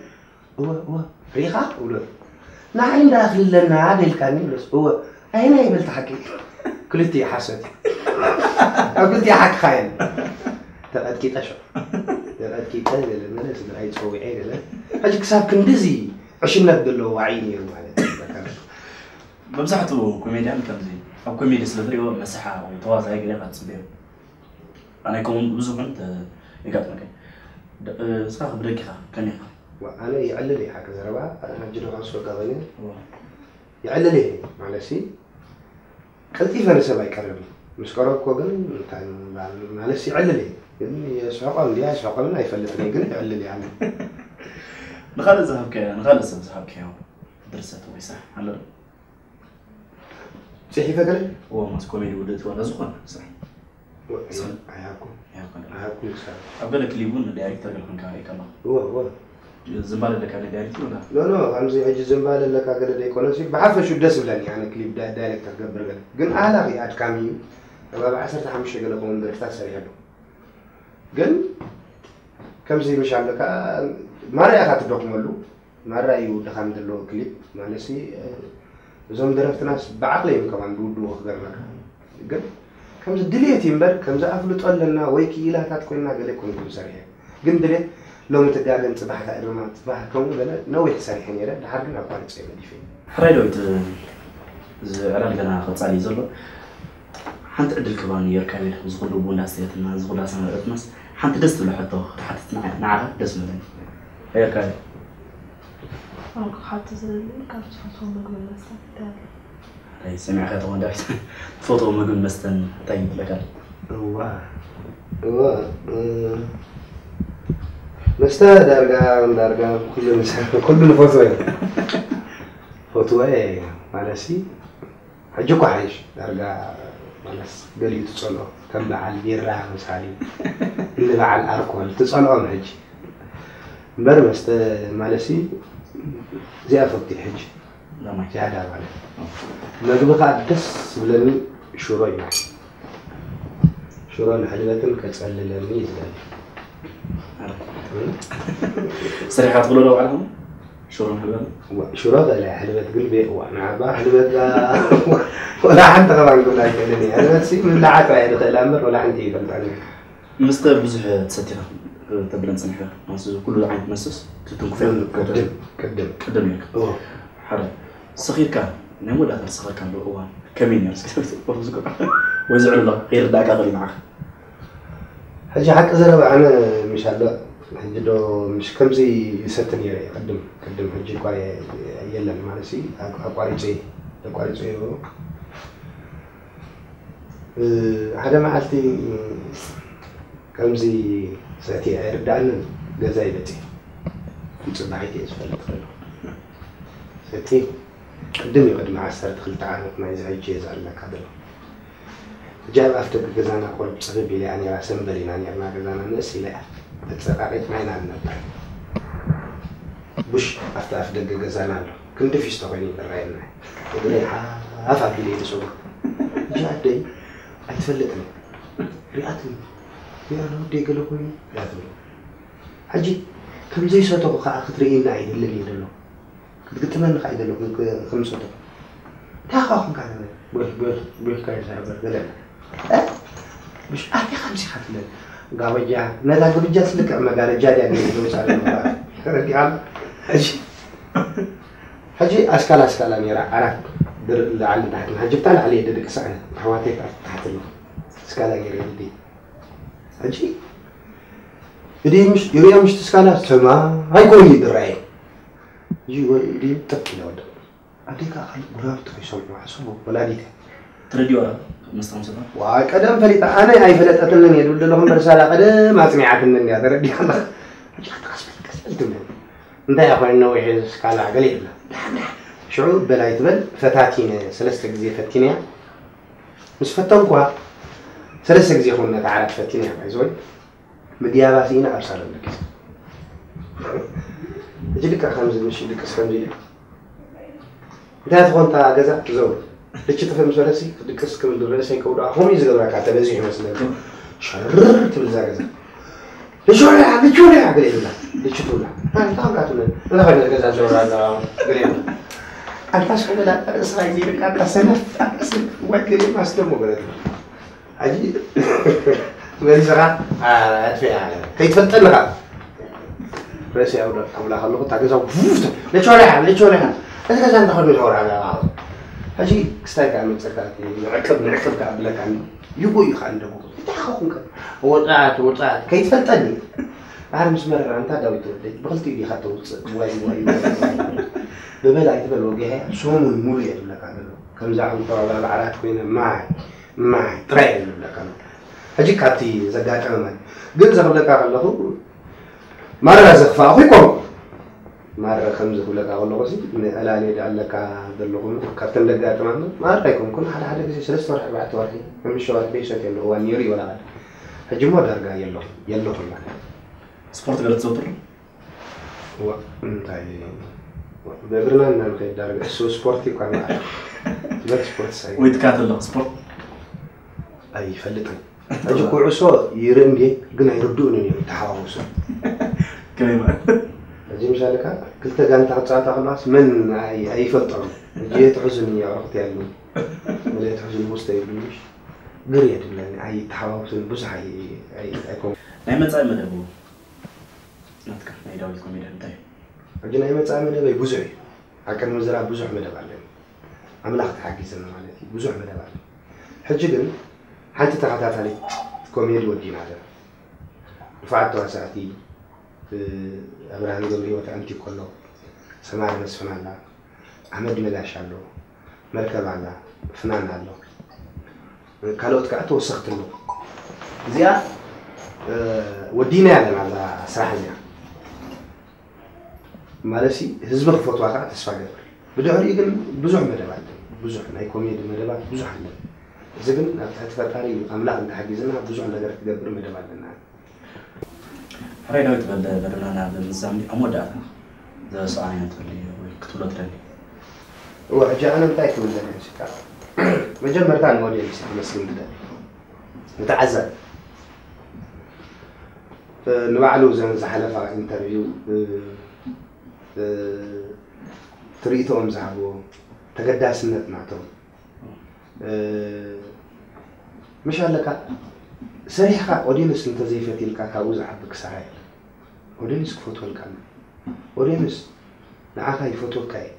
እወ፣ እወ። ርኢኻ? እብሎ። ንዓይ እንዳ ኣኽሊ ኣለና ደልካኒ? እብሎስ። እወ። ኣየናይ ይበልጥ ሓቂ? ክልቲኡ ሓሶት እዩ። ኣብ ክልቲኡ ሓቅኻ የለን። ተቐጥቂጠ ሸው። ተቐጥቂጠ ገለ መለ ስድራይ ጸዊዐ ገለ። ሕጂ ክሳብ ክንድዚ ዕሽነት ዘለዎ ዋዒ ነይሩ ማለት እዩ። በቃ። መብዛሕትኡ ኮሜድያን ከምዚ ኣብ ኮሜዲ ስለ ትሪኦ መሳሓ ወይ ተዋሳኣይ ገለ ኢኻ ትጽበዮ። ኣነ ከምኡ ብዙሕ እውን ተ- የጋጥመካ። ደ- እስኻ ብደጊኻ ከመይ ኢኻ? ዋ፣ ኣነ ይዕልል እየ ሓቂ ዘረባ። ኣነ ሕጂ ዶ ከንስወካ ኮይነ? እዋ። ይዕልል እየ ማለት ሲ ቀልጢፈ ንሰብ ኣይቀርብን። ምስ ቀረብኮ ግን እንታይ ምባል ማለት ሲ ይዕልል እየ። ግን የስሕቆም ድያ ኣይስሕቆምን ኣይፈልጥን እየ፣ ግን ይዕልል እየ ኣነ። ንኻልእ ዝሃብካዮ፣ ንኻልእ ሰብ ዝሃብካዮ ድርሰት ወይ ስራሕ ኣሎ ዶ? ጽሒፈ ገለ? እዎ፣ ማስ ኮሜዲ ውድእቲ ዋላ ዝኾነ ስራሕ። ወ- ስራሕ። ኣይሃብኩን። ኣይሃብኩን። ኣይሃብኩን ክሳብ። ኣብ ገለ ክሊብ እውን ዳይሬክተር ገለ ኮንካ ርኢካ ኣለኹ። እዎ፣ እዎ። ዝንባለ ኣለካ ንዳይሬክተር ወላ? ኖ፣ ኖ፣ ከምዚ ሕጂ ዝንባለ ኣለካ ገለ ዘይኮነሲ፣ ብሓፈሹ ደስ ብለኒ ኣነ ክሊፕ ዳ- ዳይሬክተር ገብር ገለ። ግን ኣህላኺ ኣድካሚ እዩ። ከባቢ ዓሰርተ ሓሙሽተ ገለ ከውን ደርፍታት ሰሪሐ ኣለኹ። ግን ከምዚ ምሽ ኣለካ ማራ ኢኻ ትደኽመሉ። ማራ እዩ ድኻም ዘለዎ ክሊፕ ማለትሲ፣ እ፣ እዞም ደረፍትናስ ብዓቕሊ እዮም ከማን ዝውድዎ ክገርመካ። ግን ከምዚ ድልየት እዩ እምበር፣ ከምዚ ኣፍልጦ ኣለና ወይ ክኢላታት ኮይንና ገለ ኣይኮንኩን ሰሪሐ። ግን ድልየት ሎሚ ትጋገን ጽባሕ ከኣ ድማ ጽባሕ ከምኡ ገለ ነዊሕ ሰሪሐ ነይረ፣ ድሓር ግን ኣቋሪጸ መሊፈ። ሕራይ ዳዊት፣ እዚ ዕላል ገና ቀጻሊ እዩ ዘሎ። ሓንቲ ዕድል ክህባ ነይርካ ኢለ፣ እዚ ኩሉ ቡንዳ ኣስተያየትና፣ እዚ ኩሉ ኣሰናድኦትናስ ሓንቲ ደስ ትብል ሕቶ ክትሓትት ንዓ- ንዓኻ ደስ ምበለኒ። ነይርካ ኢለ። ኣነ ክሓቶ ዝደሊ ካብ ትፈትዎ ምግብን መስተን እንታይ ኣሎ? ኣይ፣ ሰሚዕካ ትኾን ዳዊት? ትፈትዎ ምግብን መስተን እንታይ ይብለካ? እዋ፣ እዋ፣ እ፣ መስተ ዳርጋ፣ ዳርጋ ኩሉ ንሰ-፣ ኩሉ ንፈትዎ እዩ። ፈትዎ እየ፣ ማለትሲ፣ ሕጂ እኮ ሓይሽ፣ ዳርጋ፣ ማለትስ፣ ገሊኡ ትጸልኦ፣ ከም በዓል ቢራ፣ ምሳሌ፣ እንደ በዓል ኣልኮል፣ ትጸልኦም ሕጂ። እምበር መስተ፣ ማለትሲ፣ እዚኣ ፈትየ ሕጂ። ለማይ። ዝያዳ ማለት። መግቢ ኸኣ ደስ ዝብለኒ ሽሮ እዩ። ሽሮን ሕልበትን ከጸልለኒ እዩ ዝደሊ። ኣረ። እም? ሰሪሕካ ትብሎ ዶ ባዕልኻ? ሽሮን ሕልበትን? ዋ፣ ሽሮ ኸእለ ሕልበት ግን ቤ-፣ ዋ፣ ንዓባ ሕልበት ዳ-፣ ወላ ሓንቲ ኸባን ክብላ ኣይክእልን እየ። ሕልበትሲ ምብላዓ ጥራይ እየ ዝኽእላ እምበር ወላ ሓንቲ ይፈልጣኒ። መስተ ብዙሕ ትሰቲኻ ተብለን ጸኒሕካ። ማለት ኩሉ ዓይነት መስተስ ትትንኩፍ ኢኻ። ቅድም፣ ቅድም። ቅድም ኢልካ። እዎ። ሓደ፣ ሰኺርካ ናይ መወዳእታ ዝሰኸርካሉ እዋን ከመይ ነይሩ? እስኪ ተፍልጥ ዝግባ። ወይ ዝዕልሎ ከይርዳእካ ክእል ንዓኻ። ሕጂ ሓቂ ዘረባ ኣነ ምሽ ኣሎ፣ ሕጂ ዶ ምሽ ከምዚ ይሰቲ ነይረ እየ ቅድም፣ ቅድም ሕጂ እኳ የ-፣ የለን ማለት ሲ፣ ኣቋ-፣ ኣቋሪጸ እየ፣ ኣቋሪጸ እየ። እ፣ ሓደ መዓልቲ ከምዚ ሰትየ ኣይርድኣንን፣ ገዛይ በጺሐ። ጽባሒት እየ ዝፈልጥ ከለኹ። ሰትየ ቅድም እዩ፣ ቅድሚ ዓሰርተ ክልተ ዓመት ናይዚ ሕጂ እየ ዝዕልለካ ዘለኹ። ሕጂ ኣብ ኣፍ ደገ ገዛና ቁሩብ ጽብብ ኢላ እያ ነይራ፣ ሰምበል ኢና ነይርና ገዛና፣ ንእስ ኢላ እያ። ተጸቃቂጥና ኢና ንነብር። ቡሽ ኣብቲ ኣፍ ደገ ገዛና ኣሎ። ክንዲ ፊስቶ ኮይኑ ይረኣየና። እግረይ ሓፍ ኣቢለ እየ ዝሰጉር። ሕጂ ኣደይ ኣይትፈልጥን እያ። ሪኣትኒ። ሪኣ ንወደይ ገለ ኮይኑ ሪኣትኒ። ሕጂ ከም ዘይሰተኹ ከኣ ክትርእየኒ ኣይደልን እየ ዘሎ። ክትግጥመኒ ከኣ ኣይደለኹን ክ-፣ ከም ዝሰተኹ። እንታይ ከኣ ኮንካ ንበል? ጎል፣ ጎል፣ ጎል ካይዛ እምበር ገለ። እ? ምሽ ኣቲ ከምዚ ኢኻ ትብለኒ። ጋበጃ፣ ነታ ግብጃ ስልክዕ መጋረጃ ድያ ገለ ዘውጻ ዘለዋ? ተረዲኣ? ሕጂ፣ ሕጂ ኣስካላ፣ ኣስካላ ነይራ፣ ዓራት ድር-፣ ላዕሊ ታሕቲ። ሕጂ ብታ ላዕሊ እየ ድድቅስ ኣነ። ኣሕዋተይ ከኣ ታሕቲ ኣለዋ። ኣስካላ ገይረ ድዲ። ሕጂ፣ እዲ ምሽ-፣ እብያ ምሽቲ ኣስካላ ሰማይ ኮይኑ ይድራየ። ሕጂ ወይ እዲ ጥቅ ኢለ ወድቕ። ኣደይ ከኣ ካልእ ጉራብቲ ከይሰምዑ ሓሰቡ፣ ወላዲት እያ። ተረዲኦ ራ፣ መስታም ሰባ? ዋይ፣ ቀደም ፈሊጣ፣ ኣነ ኣይፈለጠትንን እየ ድብል ዘለኹ እምበር፣ ሳላ ቀደም ኣጽኒዓትንን እያ፣ ተረዲኣ ኣላ። ሕጂ ኣታ ቀስ በል፣ ቀስ በል ትብለኒ። እንታይ እያ ኮይነ ነዊሕ ስካላ ገለ ይብላ። ደሓን፣ ደሓን። ሽዑ በል ኣይትበል፣ ፈታቲነ፣ ሰለስተ ግዜ ፈቲነያ። ምስ ፈተንኩዋ፣ ሰለስተ ግዜ ኾን ነታ ዓራት ፈቲነያ፣ ባይዘወይ። ምድያባ ስኢና ኣብ ሳሎን ደቂሰ። ሕጂ ልክዕ ከምዚ ምሽ ድቅስ ከምዚ ኢለ። እንታይ ትኾን እታ ገዛ ትዘውር። ሕጂ ጥፍእ ምስ በለሲ ክድቅስ ክብል ርእሰይ ከውድኣ ከምኡ እዩ ዝገብረካ፣ ተበዚሑ ይመስለኒ። ሸርር ትብል እዛ ገዛ። ልጆርያ ልጆርያ ገለ ይብላ። ልጅ ትብላ። ኣንታ ካብላ ትብለ። እዛ ገዛ ዞራ ገለ ይብላ። ኣንታ ስቁ በላ ርእስኻ ይዘይደካ ኣንታ ሰነፍ ኣንታ ሰነፍ ዋይ ገለ ማስደሞ ገለ ትብላ። ኣጂ መሊስኻ ኣጥፊኣ ከይትፈልጠኒ ኻ ርእሲ ኣውዳ ኣውላ ከለኹ እታ ገዛ ውፍ ለቾሪያ ለቾሪያ እቲ ገዛ እንተኸዱ ተወራ ሕጂ ክስታይ ከዓ መፀካ ንዕቅብ ንዕቅብ ከዓ ብለካ ይጎዩ ከዓ እንደሞ ይተሓኸኹም ከ ወጣት ወጣት ከይትፈልጠኒ ኣር ምስ መረራ እንታ ዳዊት ተወደይ ብክልቲኡ ዲኻ ተውፅእ ዋይ ዋይ ብበል ኣይትበል ወጊሐ ሰሙን ሙሉ እየ ዝብለካ ዘሎ ከምዛ ዕንኮ ኣብ ዓራት ኮይነ ማይ ማይ ጥራይ እየ ዝብለካ ኣሎ ሕጂ ካብቲ ዘጋጠመ ማለት ግን ዘኽብለካ ከለኹ ማራ ዘኽፋእኹ ይኮንኩ ማራ ከም ዝኽብለካ ከለኹ ሲ ንዕላል እየ ኣለካ ዘለኹ ካብተን ዘጋጥማ ማራ ኣይኮንኩን ሓደ ሓደ ግዜ ሰለስተ ወርሒ ኣርባዕተ ወርሒ ሓሙሽተ ወርሒ ደይሰት የለ እዋን ነይሩ ይበላኻ ሕጂ እሞ ዳርጋ የለኹ የለኹን ማለት ስፖርት ገለ ትዘውትር ዶ? እንታይ ብእግርና እና ንኸይድ ዳርጋ እሱ ስፖርት ይኳ ትበት ስፖርት ሳይ ወይ ትካተሎ ስፖርት ኣይፈልጥን ሕጂ ኩዕሶ ይርኢ እንዴ ግን ኣይርድኡንን እዮም ተሓዋውሶ ከመይ ማለት ሕጂ ምሳልካ ክልተ ጋንታ ክፃወታ ከለዋስ መን ኣይ- ኣይፈልጦም ሕጂ የትሕዙን እዮም ኣዕሩኽቲ ያሉ ወላ የትሕዙን ውስተ ይብሉሽ ግር የድብለኒ ኣይተሓዋውስን ብዙሕ ኣይ- ኣይ- ኣይኮን ናይ መጻኢ መደቡ ናትካ ናይ ዳዊት ኮሜድያን እንታይ እዩ? ሕጂ ናይ መጻኢ መደበይ ብዙሕ እዩ። ኣብ ቅድሚ ዝራ ብዙሕ መደብ ኣለኒ። ኣምላኽ ተሓጊዘኒ ማለት እዩ። ብዙሕ መደብ ኣለኒ። ሕጂ ግን ሓንቲ ተኸታታሊት ኮሜዲ ወዲና ኣለና። ንፉዓት ተዋሳእቲ ኣብርሃም ገብረህይወት ኣንቲኮ ኣሎ፣ ሰማሪ መስፍን ኣላ፣ ኣሕመድ ነጋሽ ኣሎ፣ መርከብ ኣላ፣ ፍናን ኣሎ። ካልኦት ከዓ ተወሰኽቲ ኣለዉ። እዚኣ ወዲና ያለን ኣብዛ ስራሕ እዚኣ ማለት ሲ ህዝቢ ክፈትዋ ከዓ ተስፋ ገብር። ብድሕሪኡ ግን ብዙሕ መደብ ኣለ፣ ብዙሕ ናይ ኮሜዲ መደባት ብዙሕ ኣለ። እዚ ግን ኣብ ትሕቲ ፈጣሪ ኣምላኽ እንተሓጊዝና ብዙሕ ነገር ክገብር መደብ ኣለና። ሕራይ ዳዊት በለ በደና ናብ ምዛም ኣብ መወዳእታ ዘበሰኣኒ እንተልዩ ወይ ክትብሎ ትደሊ እወ ሕጂ ኣነ እንታይ ክብል ደሊ ንስካ መጀመርታ ንኦድየንስ ክመስግን ትደሊ ንተዓዛቢ ንባዕሉ ዘን ዝሓለፋ ኢንተርቪው ትርኢቶኦም ዝሃብዎ ተገዳስነት ናቶም ምሽ ኣለካ ሰሪሕካ ኦዲንስ እንተዘይፈትልካ ካብኡ ዝዓቢ ክሳራ የለ ኦዲንስ ክፈትወልካ ኣሎ ኦዲንስ ንዓኻ ይፈትወካ እዩ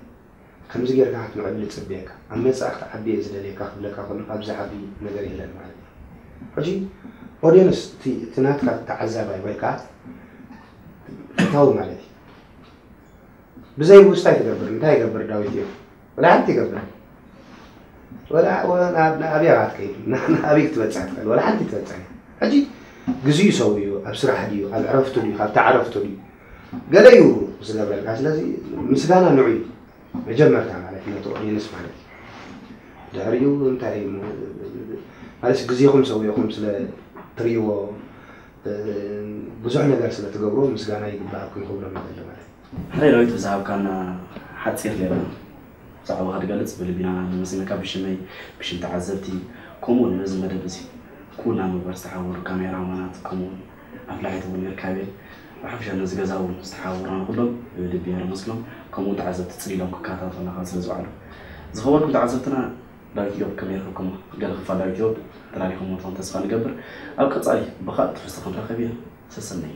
ከምዚ ጌርካ ክትምዕብል ይፅብየካ ኣብ መፃእ ክትዓቢ እየ ዝደልየካ ክብለካ ከሎ ካብዚ ዓቢ ነገር የለን ማለት እዩ ሕጂ ኦዲንስ እቲ ናትካ ተዓዛባይ ወይ ከዓ ፈታዊ ማለት እዩ ብዘይ ውስታ ይትገብር እንታይ ይገብር ዳዊት እዩ ወላ ሓንቲ ይገብር ወላ ወላ ናብ ኣብያ ክትከይድ ናብ ክትበፅሕ ትኽእል ወላ ሓንቲ ትበፅሕ ሕጂ ግዜኡ ሰው እዩ ኣብ ስራሕ ድዩ ኣብ ዕረፍቱ ድዩ ካብቲ ዕረፍቱ ድዩ ገለ እዩ ዝገብረልካ ስለዚ ምስጋና ንዑ እዩ መጀመርታ ማለት ነቲ ኦዲየንስ ማለት እዩ ድሕሪኡ እንታይ ማለት ግዜኹም ሰዊእኹም ስለ ትርእይዎ ብዙሕ ነገር ስለ ትገብርዎ ምስጋና ይግባኣኩም ክብሎም ይደሊ ማለት እዩ። ሕራይ ዳዊት ብዝሃብካና ሓፂር ሌላ ብዛዕባ ክትገልፅ ብልቢና ነመስግነካ ብሽመይ ብሽም ተዓዘብቲ ከምኡ እውን ነዚ መደብ እዚ ኩና ምግባር ዝተሓበሩ ካሜራ ማናት ከምኡ እውን ኣፍላሒት እውን ይርካቤ ብሓፈሻ ነዚ ገዛ እውን ዝተሓበሩና ንኩሎም ብልቢ ነመስግኖም ከምኡ እውን ተዓዘብቲ ፅሊሎም ክከታተሉና ካብ ስለ ዝውዓሉ ዝኸበርኩም ተዓዘብትና ዳዊት ኢዮብ ከመይ ረኸብኩሞ? ገለ ክፋል ዳዊት ኢዮብ ተላሊኹሞ ትኾኑ ተስፋ ንገብር። ኣብ ቀጻሊ ብኻልእ ትሕዝቶ ክንራኸብ ኢና። ሰሰነዩ።